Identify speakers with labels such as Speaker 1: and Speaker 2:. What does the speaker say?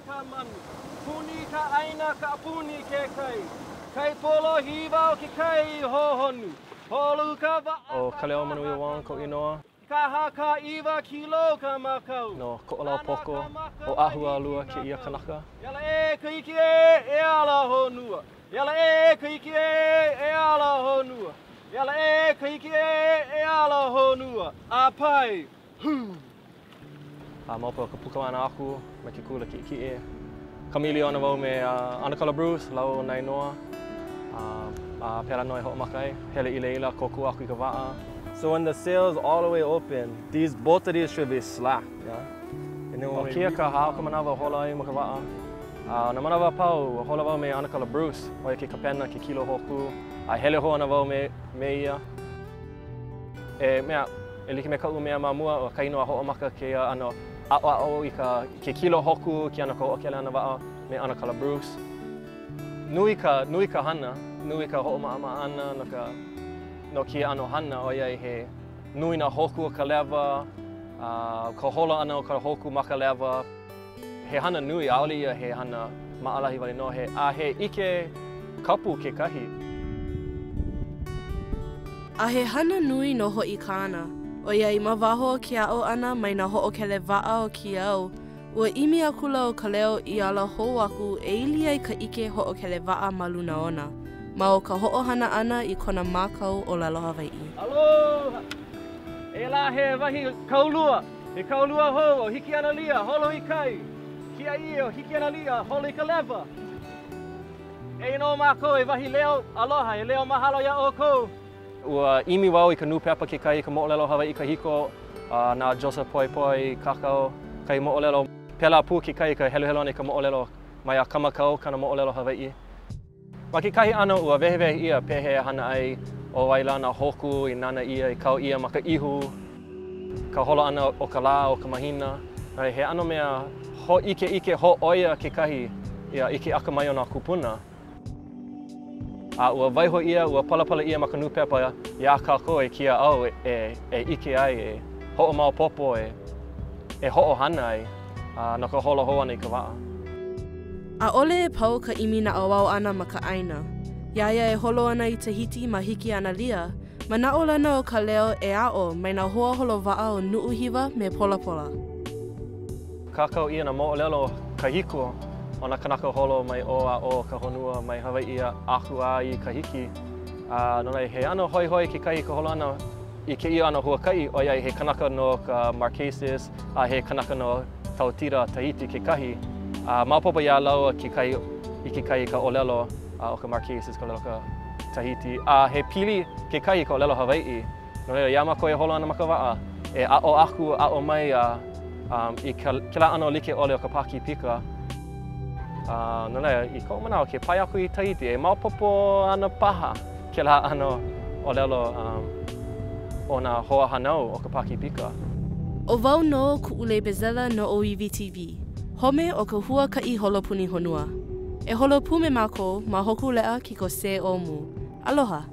Speaker 1: ka manu. Puni ka ʻāina, kaʻapuni ke kai. Kai polohiwa o ke kai hohonu. Holu ka waʻa.
Speaker 2: ʻO Kaleo Manuia Wong koʻu inoa.
Speaker 1: 49 kilo ka makau.
Speaker 2: No Koʻolaupoko, Oʻahu a lua kēia kanaka.
Speaker 1: E ala e ka iki e, e ala honua. E ala e ka iki e, e ala honua. E ala e ka iki e, e ala honua. A pae, hū!
Speaker 2: A maopopo ka puka ʻana aku mai ke kula kiʻekiʻe. Kamaʻilio ana wau me ʻAnakala Bruce, lāua ʻo Nainoa. A pēlā nō e hoʻomaka ai. Hele i laila, kōkua aku i ka waʻa.
Speaker 3: So when the sail is all the way open, these both of these should be slack, yeah? And then when
Speaker 2: ʻO
Speaker 3: we
Speaker 2: kēia ka hā o ka manawa e holo ai ma ka waʻa. A nā manawa a pau, ua holo wau me ʻAnakala Bruce, ʻo ia ke kapena, ke kilo hōkū, a hele hou ana wau me me ia. E mea, e like me kaʻu mea ma mua, ʻo kahi nō a hoʻomaka kēia ʻano aʻoaʻo i ka ke kilo hōkū, ke ʻano ka hoʻokele ʻana waʻa me ʻAnakala Bruce. Nui ka, nui ka hana, nui ka hoʻomaʻamaʻa ʻana no ka, no kēia ʻano hana, ʻoiai he nui nā hōkū o ka lewa, a ka holo ʻana o ka hōkū ma ka lewa. He hana nui, ʻaʻole ia he hana maʻalahi wale nō, he, a he ʻike kapu kekahi.
Speaker 4: A he hana nui nō hoʻi kāna, ʻoiai ma waho o ke aʻo ʻana mai nā hoʻokele waʻa o kēia au, ua ʻimi akula ʻo Kaleo i ala hou aku e ili ai ka ʻike hoʻokele waʻa ma luna ona, ma o ka hoʻohana ʻana i kona mākau ʻōlelo Hawaiʻi.
Speaker 1: Aloha! Eia lā he wahi kaulua, he kaulua hou ʻo Hikianalia, holo i kai. Kiaʻi ʻo Hikianalia, holo i ka lewa. Eia nō mākou he wahi leo aloha, he leo mahalo iā ʻoukou.
Speaker 2: Ua ʻimi wau i ka nūpepa kekahi i ka moʻolelo Hawaiʻi kahiko, a na Joseph Poepoe i kākau kahi moʻolelo. Pēlā pū kekahi ka heluhelu ʻana i ka moʻolelo mai a Kamakau kāna moʻolelo Hawaiʻi. Ma kekahi ʻano ua wehewehe ʻia pehea e hana ai ʻo wai lā nā hōkū i nānā ʻia i kau ʻia ma ka ihu, ka holo ʻana o ka lā, o ka mahina. He ʻano mea hōʻikeʻike hōʻoia kekahi ia i ke akamai o nā kūpuna. A ua waiho ʻia, ua palapala ʻia ma ka nūpepa iā kākou e kēia au e ʻike ai, e hoʻomaopopo, e e hoʻohana ai no ka holo hou ʻana i ka waʻa.
Speaker 4: ʻAʻole e pau ka ʻimi naʻauao ʻana ma ka ʻāina. Iā ia e holo ana i Tahiti ma Hikianalia, manaʻolana ʻo Kaleo e aʻo mai nā hoa holo waʻa o Nuʻuhiwa me Polapola.
Speaker 2: Kākau ʻia nā moʻolelo kahiko o nā kanaka holo mai ʻō a ʻō o ka honua mai Hawaiʻi aku a i Kahiki. A no laila, he ʻano hoihoi kekahi ka holo ʻana i kēia ʻano huakaʻi, ʻoiai he kanaka no ka Marquesas a he kanaka no Tautira, Tahiti kekahi. A maopopo iā lāua kekahi i kekahi ka ʻōlelo o ka Marquesas, ka ʻōlelo o ka Tahiti. A he pili kekahi i ka ʻōlelo Hawaiʻi. No laila, iā mākou e holo ana ma ka waʻa, e aʻo aku, aʻo mai a i kēlā ʻano like ʻole o ka Pākīpika. A no laila, i koʻu manaʻo, ke pae aku i Tahiti, e maopopo ana paha kēlā ʻano ʻōlelo o nā hoahānau o ka Pākīpika.
Speaker 4: ʻO wau nō Kuʻulei Bezella no ʻŌiwi TV, home o ka huakaʻi holo puni honua. E holo pū me mākou ma Hōkūleʻa Kiko Se ʻŌmū. Aloha!